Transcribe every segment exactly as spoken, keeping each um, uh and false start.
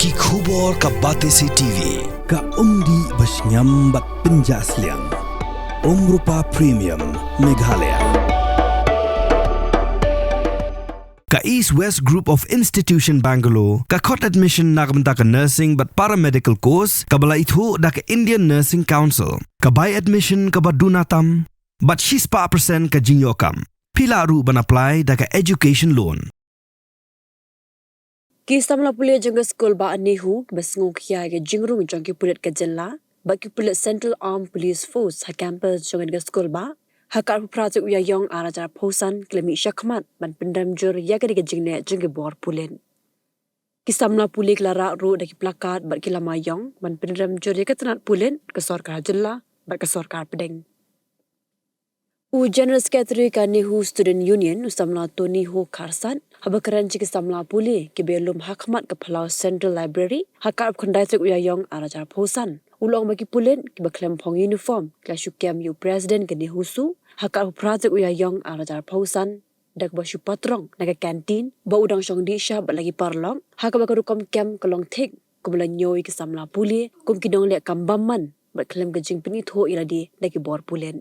Ki khubor ka Batesi T V, ka umdih ba shngiam bad pynjah sliang. Umrupa Premium, Meghalaya. Ka East West Group of Institution Bangalore ka khot admission na ka bynta ka nursing bad paramedical course kaba la ithuh da ka Indian Nursing Council. Ka bai admission kaba duna tam bad shispah percent ka jingïoh kam. Phi lah ruh ban apply da ka education loan. Ki samla pule jong ka skul bah NEHU kiba sngew khia ïa ka jingrung jong ki pulit ka jylla bad ki pulit Central Armed Police Force ha campus jong ka skul bah, ha ka arphew phra tarik u Ïaïong arhajar arphew san, ki la mih shakhmat ban pynrem jur ïa kane ka jingleh jong ki bor pulit. Ki samla pule ki la rah ruh da ki placard bad ki lama ïong ban pynrem jur ïa ka tnat pulit, ka sorkar jylla bad ka sorkar pdeng. U General Secretary ka NEHU Student Union, u samla Tony Ho Kharsat, haba kren sha ki samla pule kiba ïalum ha khmat ka phyllaw Central Library ha ka arphew khyndai tarik u Ïaïong arhajar arphew san, u la ong ba ki pulit kiba khlem phong uniform ki la shu kem ïa u President ka NEHUSU ha ka arphew phra tarik u Ïaïong arhajar arphew san, da kaba shu patrong na ka canteen ba u dang shong dih shah bad la ki paralok, ha kaba ka rukom kem ka long thik kumba la ñiew ïa ki samla pule kum ki nongleh kam bymman bad khlem ka jingpynithuh ïalade da ki bor pulit.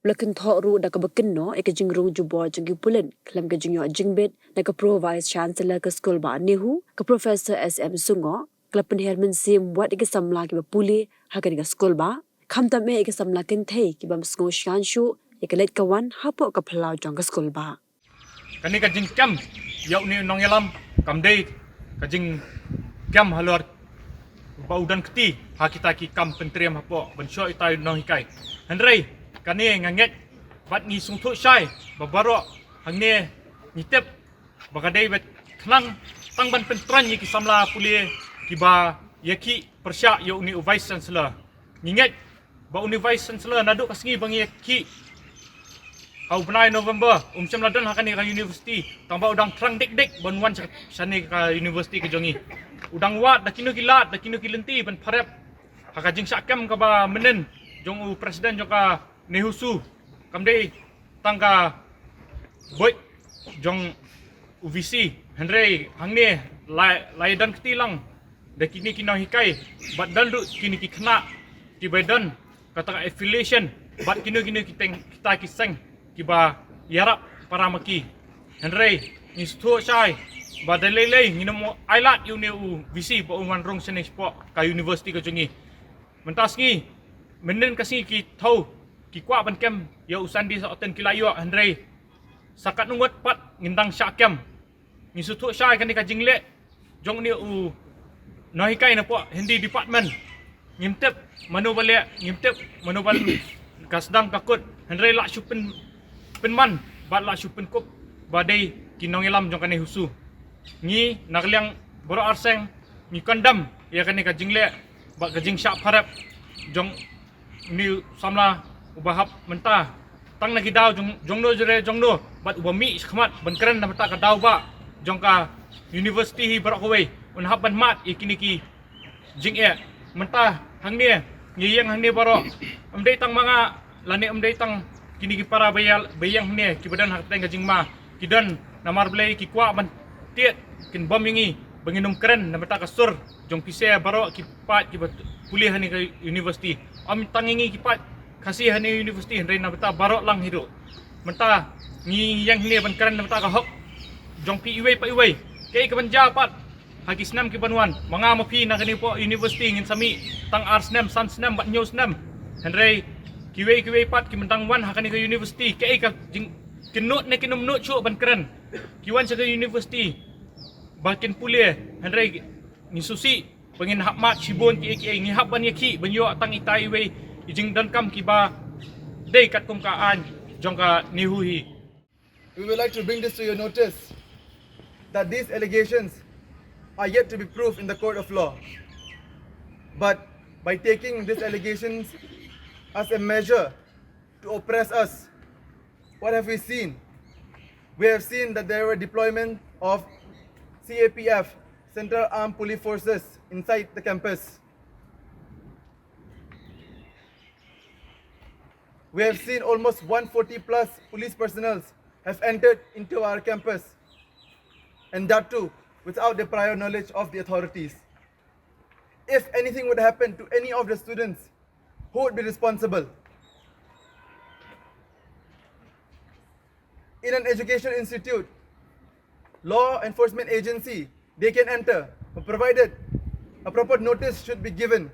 U la kynthoh ruh da kaba kynnoh ïa ka jingrung jubor jong ki pulit khlem ka jingïoh jingbit na ka Pro Vice Chancellor ka skul bah NEHU, ka Professor S M Sungoh, ka la pynher mynsiem wat ïa ki samla kiba pule ha kane ka skul bah, khamtam eh ïa ki samla kynthei ki bym sngew sngewsih ïa ka leit ka wan hapoh ka phyllaw jong ka skul bah. Kane ka jingkem ïa une u nongïalam kam dei ka jingkem halor ba u don kti ha kita ki kam pyntriem hapoh ban shoh ita u nonghikai. Hynrei kane nga ngeit bad ngi sngewthuh shai ba baroh hangne ngi tip ba ka dei ba khnang tang ban pyntrang ïa ki samla pule kiba ïakhih pyrshah ïa une u Vice Chancellor. Ngi ngeit ba une u Vice Chancellor naduh ka sngi ba ngi ïakhih ha u bnai November, um shym la don ha kane ka university, tang ba u dang thrang dik dik ban wan sha, shane ka university ka jong ngi. U dang wad da kino ki lad, da kino ki lynti ban pharep ha ka jingshah kem kaba mynnin jong u President jong ka NEHUSU. Kam dei tang ka buit jong u VC, hynrei hangne la, la ïa don kti lang da kine ki nonghikai bad don ruh kine ki khynnah kiba don kata ka affiliation bad kino kino ki teng, kita ki seng kiba ïarap para ma ki. Hynrei ngi sngewthuh shai ba da lei lei ngin ym ai lad ïa une u VC ba un wan rung shane shapoh ka university ka jong ngi. Mynta sngi, mynnin ka sngi ki thaw ki kwah ban kem ïa u Sandy Sohtun ki la ïoh, hynrei sa katno ngut pat ngin dang shah kem. Ngi sngewthuh shai kane ka jingleh jong une u nonghikai napoh Hindi department. Ngim tip mano ba leh, ngim tip mano ba ka sdang ka kut, hynrei la shu pyn, pynman bad la shu pynkup ba dei ki nongïalam jong ka NEHUSU. Ngi na ka liang baroh arseng ngi condemn ïa kane ka jingleh bad ka jingshah pharep jong une u samla uba hap mynta tang na ki daw jong, jongno jong re jongno bad uba mih shakhmat ban kren na bynta ka daw bah jong ka university hi baroh kawei, un hap ban mad ïa kine ki jingeh. Mynta hangne ngi ïeng hangne baroh, ym dei tang ma nga lane ym dei tang kine ki para ba ïa, ba ïeng hangne kiba don ha ka teng ka jingma, ki don namar balei ki kwah ban tied kin bom ïa ngi ba ngin ym kren na bynta ka sur jong phi sha baroh ki paid kiba pule ha kane ka university. Ym tang ïa ngi ki paid Khasi ha kane ka university, hynrei na bynta baroh lang hi ruh. Mynta ngi ïeng hangne ban kren na bynta ka hok jong phi iwei pa iwei. Kaei kaban jia pat ha ki snem ki ban wan? Ma nga ma phi na kane ka university ngin sa mih tang ar snem, san snem bad hynñiew snem. Hynrei kiwei kiwei pat ki myndang wan ha kane ka university, kaei ka jing, kin nud ne kin ym nud shuh ban kren. Ki wan sha ka university ba kin pule, hynrei ngi sngewsih ba ngin hap mad shibun kiei kiei, ngi hap ban ïakhih ban ïoh tang ita iwei i jingdonkam kiba dei katkum ka aiñ jong ka NEHU hi. We would like to bring this to your notice that these allegations are yet to be proved in the court of law. But by taking these allegations as a measure to oppress us, what have we seen? We have seen that there were deployment of C A P F, Central Armed Police Forces, inside the campus. We have seen almost one forty plus police personnel have entered into our campus, and that too without the prior knowledge of the authorities. If anything would happen to any of the students, who would be responsible? In an educational institute, law enforcement agency, they can enter, but provided a proper notice should be given.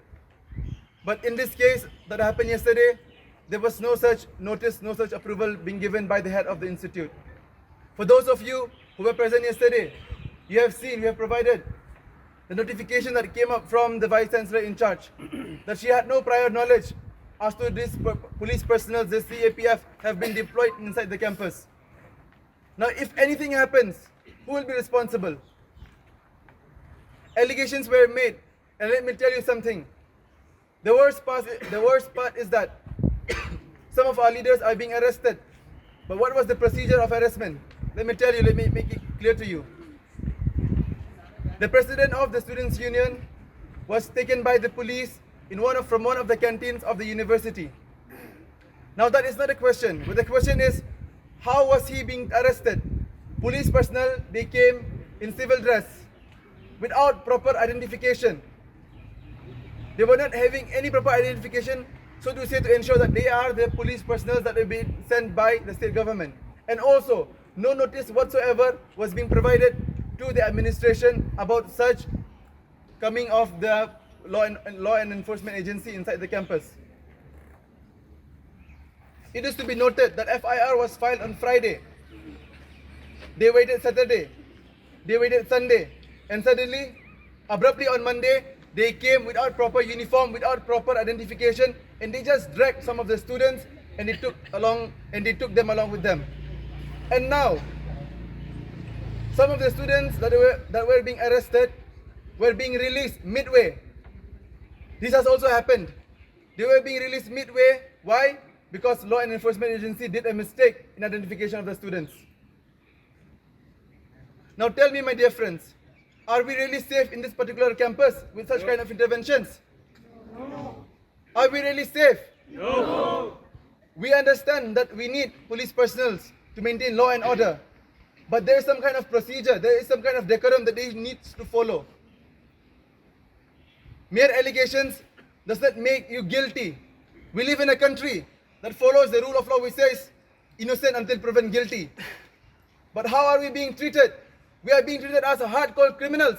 But in this case that happened yesterday, there was no such notice, no such approval being given by the head of the institute. For those of you who were present yesterday, you have seen, we have provided the notification that came up from the Vice Chancellor in charge, that she had no prior knowledge as to this p- police personnel, the C A P F, have been deployed inside the campus. Now, if anything happens, who will be responsible? Allegations were made, and let me tell you something. The worst part, the worst part is that some of our leaders are being arrested. But what was the procedure of arrestment? Let me tell you, let me make it clear to you. The president of the Students' Union was taken by the police in one of, from one of the canteens of the university. Now, that is not a question, but the question is, how was he being arrested? Police personnel, they came in civil dress without proper identification. They were not having any proper identification, so to say, to ensure that they are the police personnel that have been sent by the state government. And also, no notice whatsoever was being provided to the administration about such coming of the law and, law and enforcement agency inside the campus. It is to be noted that F I R was filed on Friday. They waited Saturday. They waited Sunday. And suddenly, abruptly on Monday, they came without proper uniform, without proper identification, and they just dragged some of the students and they took along and they took them along with them. And now, some of the students that were that were being arrested were being released midway. This has also happened. They were being released midway. Why? Because law and enforcement agency did a mistake in identification of the students. Now tell me, my dear friends, are we really safe in this particular campus with such kind of interventions? Are we really safe? No. We understand that we need police personnel to maintain law and order, but there is some kind of procedure, there is some kind of decorum that they need to follow. Mere allegations does not make you guilty. We live in a country that follows the rule of law, which says innocent until proven guilty. But how are we being treated? We are being treated as hardcore criminals.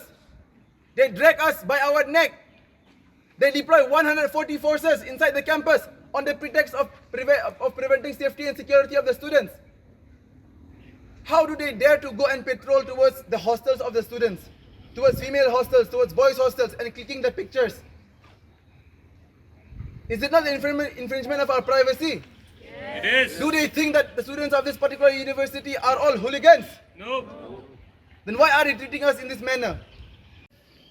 They drag us by our neck. They deploy one hundred forty forces inside the campus on the pretext of, preve- of preventing safety and security of the students. How do they dare to go and patrol towards the hostels of the students, towards female hostels, towards boys' hostels, and clicking the pictures? Is it not infringement, infringement of our privacy? It is. Do they think that the students of this particular university are all hooligans? No. Then why are they treating us in this manner?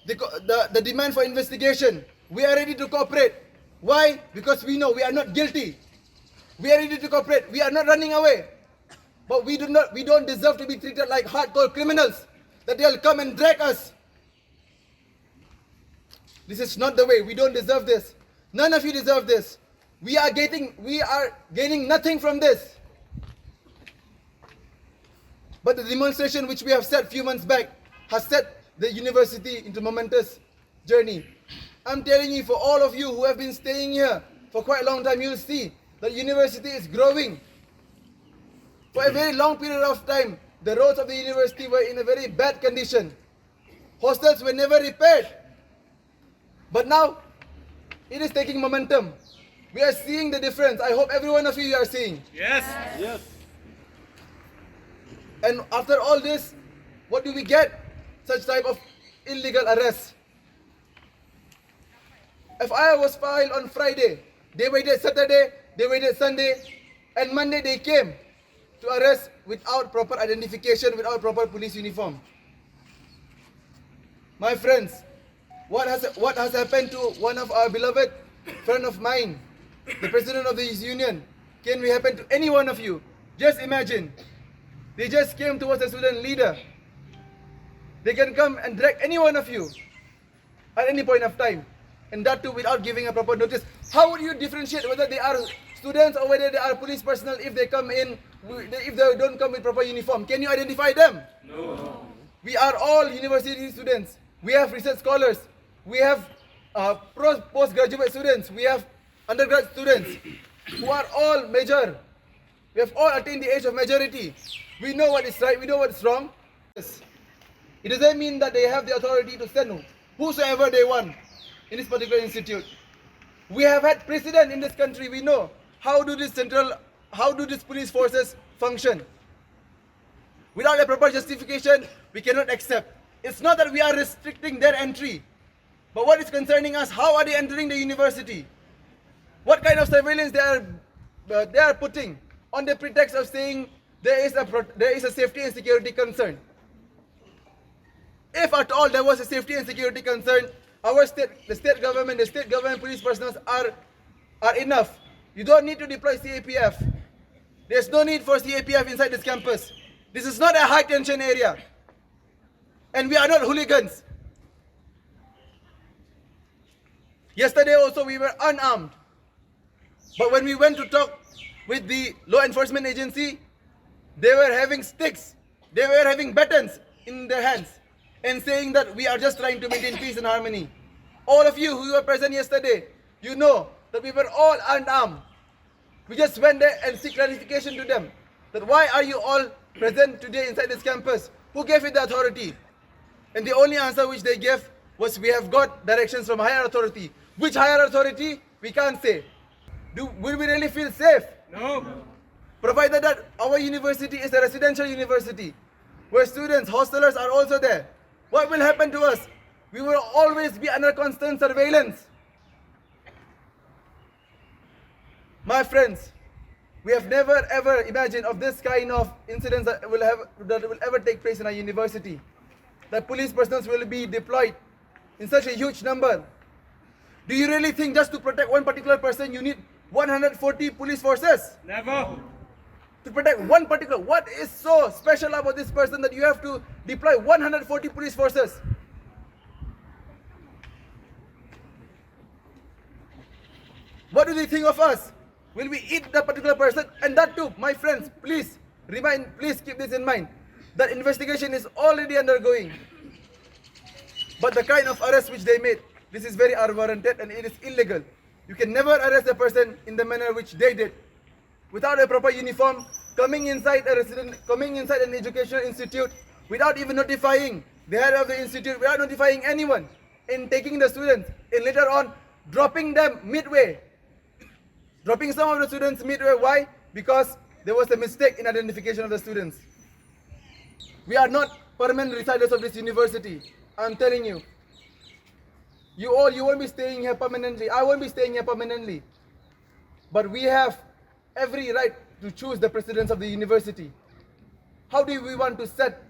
The, co- the, the demand for investigation, we are ready to cooperate. Why? Because we know we are not guilty. We are ready to cooperate. We are not running away. But we do not, we don't deserve to be treated like hardcore criminals, that they'll come and drag us. This is not the way. We don't deserve this. None of you deserve this. We are getting, we are gaining nothing from this. But the demonstration which we have set few months back has set the university into momentous journey. I'm telling you, for all of you who have been staying here for quite a long time, you'll see that university is growing. For a very long period of time, the roads of the university were in a very bad condition. Hostels were never repaired. But now, it is taking momentum. We are seeing the difference. I hope every one of you are seeing. Yes. Yes. And after all this, what do we get? Such type of illegal arrest. F I R was filed on Friday. They waited Saturday, they waited Sunday, and Monday they came to arrest without proper identification, without proper police uniform. My friends, what has, what has happened to one of our beloved friend of mine, the president of this union? Can we happen to any one of you? Just imagine, they just came towards a student leader. They can come and drag any one of you at any point of time, and that too without giving a proper notice. How would you differentiate whether they are students or whether they are police personnel if they come in, if they don't come with proper uniform? Can you identify them? No. We are all university students. We have research scholars. We have uh, pro- postgraduate students, we have undergrad students who are all major. We have all attained the age of majority. We know what is right, we know what is wrong. Yes. It doesn't mean that they have the authority to send whosoever they want in this particular institute. We have had precedent in this country. We know how do these central, how do these police forces function. Without a proper justification, we cannot accept. It's not that we are restricting their entry, but what is concerning us, how are they entering the university? What kind of surveillance they are, uh, they are putting on the pretext of saying there is a pro- there is a safety and security concern? If at all there was a safety and security concern, our state, the state government, the state government police personnel are are enough. You don't need to deploy C A P F. There's no need for C A P F inside this campus. This is not a high tension area. And we are not hooligans. Yesterday also we were unarmed. But when we went to talk with the law enforcement agency, they were having sticks, they were having batons in their hands and saying that we are just trying to maintain peace and harmony. All of you who were present yesterday, you know that we were all unarmed. We just went there and seek clarification to them that why are you all present today inside this campus? Who gave you the authority? And the only answer which they gave was, "We have got directions from a higher authority." Which higher authority? We can't say. Do, will we really feel safe? No. Provided that our university is a residential university where students, hostelers are also there, what will happen to us? We will always be under constant surveillance. My friends, we have never ever imagined of this kind of incidents that will have that will ever take place in our university. That police personnel will be deployed in such a huge number. Do you really think just to protect one particular person you need one hundred forty police forces? Never. To protect one particular, what is so special about this person that you have to deploy one hundred forty police forces? What do they think of us? Will we eat that particular person? And that too, my friends, please remind, please keep this in mind, that investigation is already undergoing. But the kind of arrest which they made, this is very unwarranted and it is illegal. You can never arrest a person in the manner which they did, without a proper uniform, coming inside a resident, coming inside an educational institute, without even notifying the head of the institute, without notifying anyone, in taking the students, and later on dropping them midway. Dropping some of the students midway. Why? Because there was a mistake in identification of the students. We are not permanent residents of this university. I'm telling you. You all, you won't be staying here permanently. I won't be staying here permanently. But we have every right to choose the presidents of the university. How do we want to set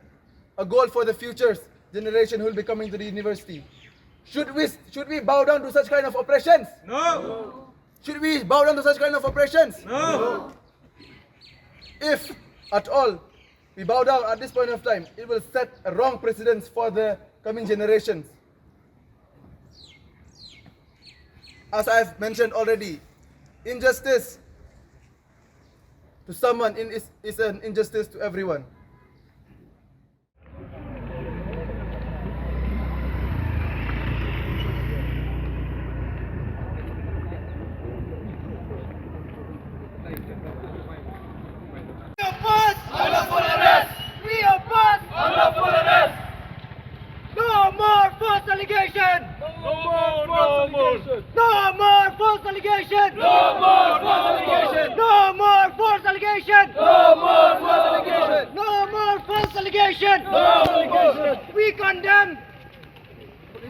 a goal for the future generation who will be coming to the university? Should we, should we bow down to such kind of oppressions? No. Should we bow down to such kind of oppressions? No. If at all we bow down at this point of time, it will set a wrong precedence for the coming generations. As I've mentioned already, injustice to someone in- is, is an injustice to everyone. We oppose! Unlawful arrest! We oppose! Unlawful arrest! No more false allegation! No more false allegation! No more false allegation! No more false allegation! No more false allegation! No more false allegation! No more false allegation! No more false allegation! We condemn!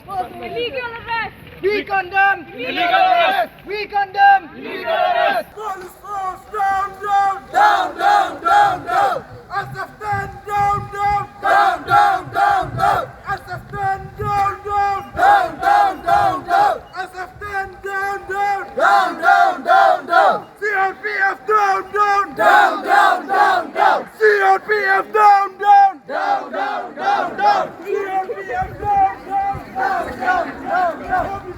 Illegal arrest! We condemn! Illegal arrest! We condemn! Illegal arrest! Police force down, down, down, down, down, down! S F ten down, down, down, down, down, down! S F ten down, down, down, down, down, down! S F ten down, down, down, down, down, down! C R P F down, down, down, down, down, down! C R P F down, down, down, down, down, down! C R P F down, down, down, down, down, down!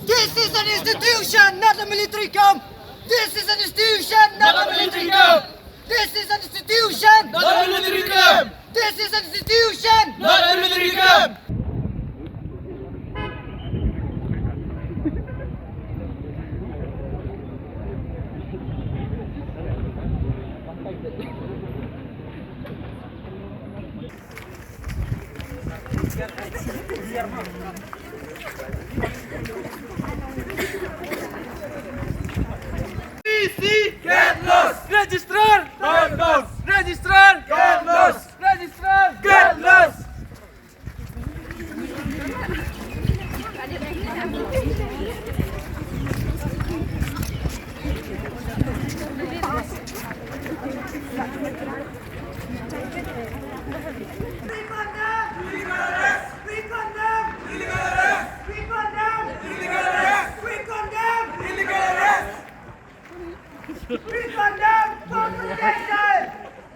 This is an institution, not a military camp. This is an institution, not a military camp. This is an institution, not a military camp. This is an institution, not a D C, get lost! Registrar, get lost! Registrar, get lost! Registrar, get lost! We condemn illegal arrest! We condemn illegal arrest! We condemn illegal arrest! We condemn illegal arrest! We condemn falsification!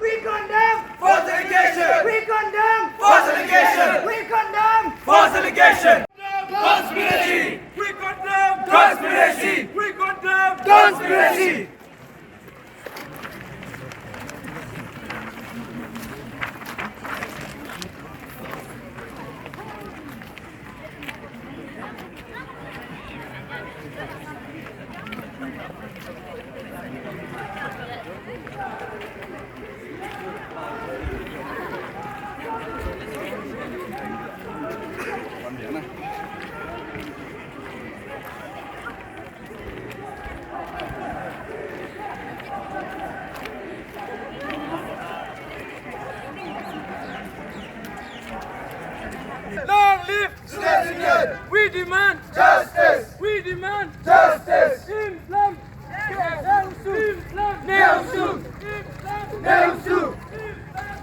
We condemn falsification! We condemn falsification! We condemn falsification! Conspiracy! We condemn conspiracy! We condemn conspiracy! Long live Students' Union! We demand justice! We demand justice! Im slem! Neu suk! Im slem! Neu suk! Im slem! Neu suk!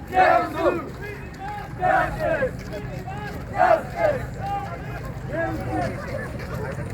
Neu suk! Justice! Justice! Neu suk!